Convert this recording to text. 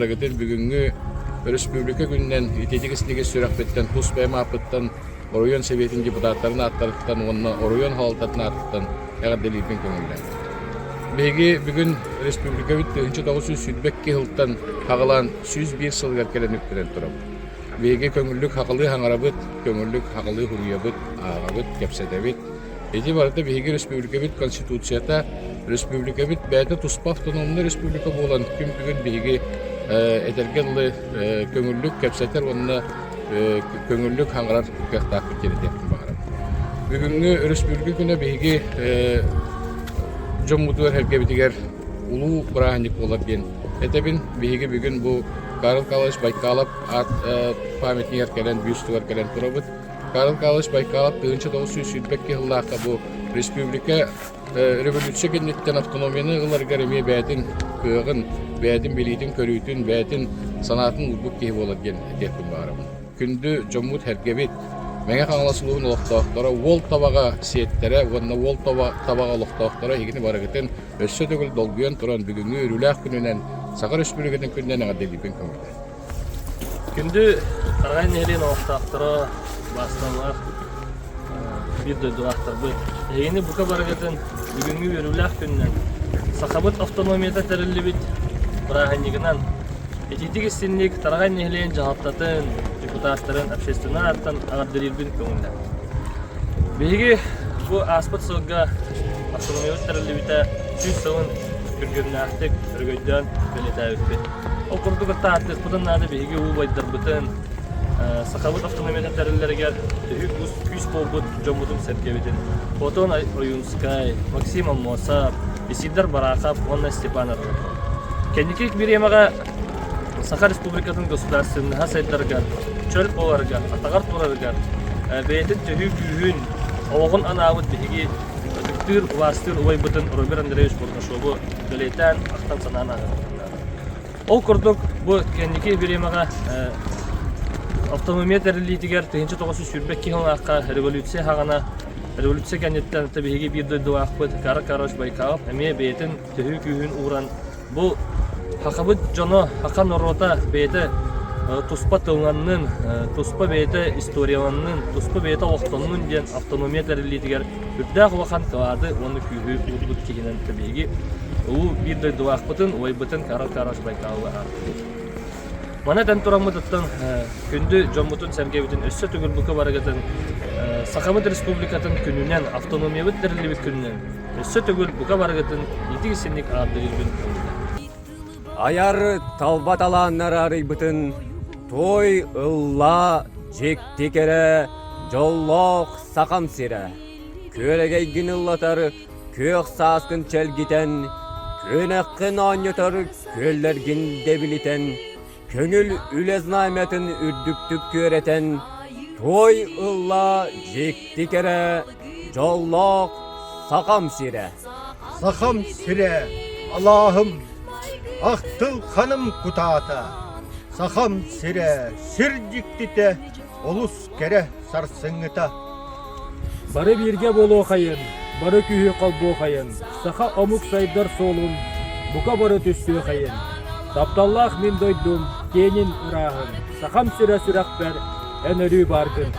барыгытын бүгүҥҥү Өрөспүүбүлүкэ күнүнэн итиитик-истиҥник сүрэхпиттэн, тус бэйэм ааппыттан, оройуон Сэбиэтин депутаттарын ааттарыттан уонна оройуон салалтатын аатыттан эҕэрдэлиирбин көҥүллээн. Биһиги бүгүн республикабыт 1922 сылтан хаҕылаан 101 сылыгар кэлэн үктэнэн турабыт. Биһиги көҥүллүк хаҕылыы хаҥарабыт, көҥүллүк хаҕылыы хуруйабыт, ааҕабыт, кэпсэтэбит. Ити барыта биһиги республикабыт конституцията, республикабыт бэйэтэ туспа автономнай республика буолан күн бүгүн биһиги этэргэ дылы көҥүллүк кэпсэтэр уонна көҥүллүк хаҥарар кыахтаахпыт диэн этиэхпин баҕарабын. Бүгүҥҥү өрөспүүбүлүкэ күнэ биһиги дьоммутугар сэргэбитигэр улуу бырааһынньык буолар диэн этэбин. Биһиги бүгүн бу Карл Карлович Байкалов аат памятнигар кэлэн, бюстугар кэлэн турабыт. Карл Карлович Байкалов 1922 сыллаахха бу республика революция кэнниттэн автономияны ыларыгар эмиэ бэйэтин кыаҕын, бэйэтин билиитин-көрүүтүн, бэйэтин санаатын уурбут киһи буолар диэн этиэхпин баҕарабын. Күндү дьоммут-сэргэбит, Мэҥэ Хаҥалас улууһун олохтоохторо уол табаҕа сиэттэрэ уонна уол табаҕа олохтоохторо эһигини барыгытын өссө төгүл долгуйан туран бүгүҥҥү үөрүүлээх күнүнэн Саха Республикатын күнүнэн эҕэрдэлиирбин көҥүллээн. Күндү Тараҕай нэһилиэгин олохтоохторо, убаасталлаах биир дойдулаахтарбыт! Эһигини бука барыгытын бүгүҥҥү үөрүүлээх күнүнэн Сахабыт автономията тэриллибит бырааһынньыгынан итиитик-истинник Тараҕай нэһилиэгин дьаһалтатын, депутаттарын общественнай ааттан эҕэрдэлиирбин көҥүллээн. Биһиги бу ааспыт сылга автономиябыт тэриллибитэ 100 сылын күргүөмнээхтик өрөгөйдөөн бэлиэтээбиппит. Ол курдук аттааттыахпытын наада биһиги убайдарбытын, сахабыт автономията тэриллэригэр төһүү күүс буолбут дьоммутун-сэргэбитин Платон Ойуунскай, Максим Аммосов, Исидор Барахов уонна Степан Аржаков. Кэнники бириэмэҕэ Саха Республикатын государственноһа сайдарыгар, чөл буоларыгар, атаҕар турарыгар бэйэтин төһүү күүһүн, олоҕун анаабыт биһиги ытыктыыр, убаастыыр убайбытын Роберт Андреевич Бурнашову бэлиэтээн, ахтан-санаан ааһыахпытын наада. Ол курдук, бу кэнники бириэмэҕэ автономия тэриллиитигэр 1922 сыллаахха революция хаҕана революция кэнниттэн биһиги биир дойдулаахпыт Карл Карлович Байкалов эмиэ бэйэтин төһүү күүһүн ууран бу Хахабыт дьоно, хаха норуота бэйэтэ туспа тылланнын, туспа бэйэтэ историяланнын, туспа бэйэтэ олохтоннун диэн автономия тэриллиитигэр үрдээх улахан кылааты уонна күүһү уурбут киһинэн биһиги улуу биир дойдулаахпытын, убайбытын Карл Карлович Байкаловы ааттыыбыт. Маны этэн тураммытыттан күндү дьоммутун-сэргэбитин өссө төгүл бука барыгытын Сахабыт Республикатын күнүнэн, автономиябыт тэриллибит күнүнэн өссө төгүл бука барыгытын итик-исинник ааттыырбын көҥүллээн. Айар талба талааннары арыйбытын туой ыллаа дьикти кэрэ дьоллоох Сахам сирэ. Күөрэгэйгин ыллатар күөх сааскын чэлгитэн, күөнэххин оонньотор күөллэргин дэбилитэн, көҥүл үлэ знамятын үрдүктүк күөрэтэн, туой ылла дьикти кэрэ, дьоллоох Сахам сирэ. Сахам сирэ, алааһым, ахтыл ханым кутаата, Сахам сирэ, сир дьиктитэ, олус кэрэ сарсыҥҥыта. Бары бииргэ буолуохайын, бары күүһү холбуохайын, саха омук сайдар суолун бука бары түстүөхайын. Тапталлаах мин дойдум, киэнин ырааһын, сахам сирэ сүрэхпэр эн өрүү бааргын.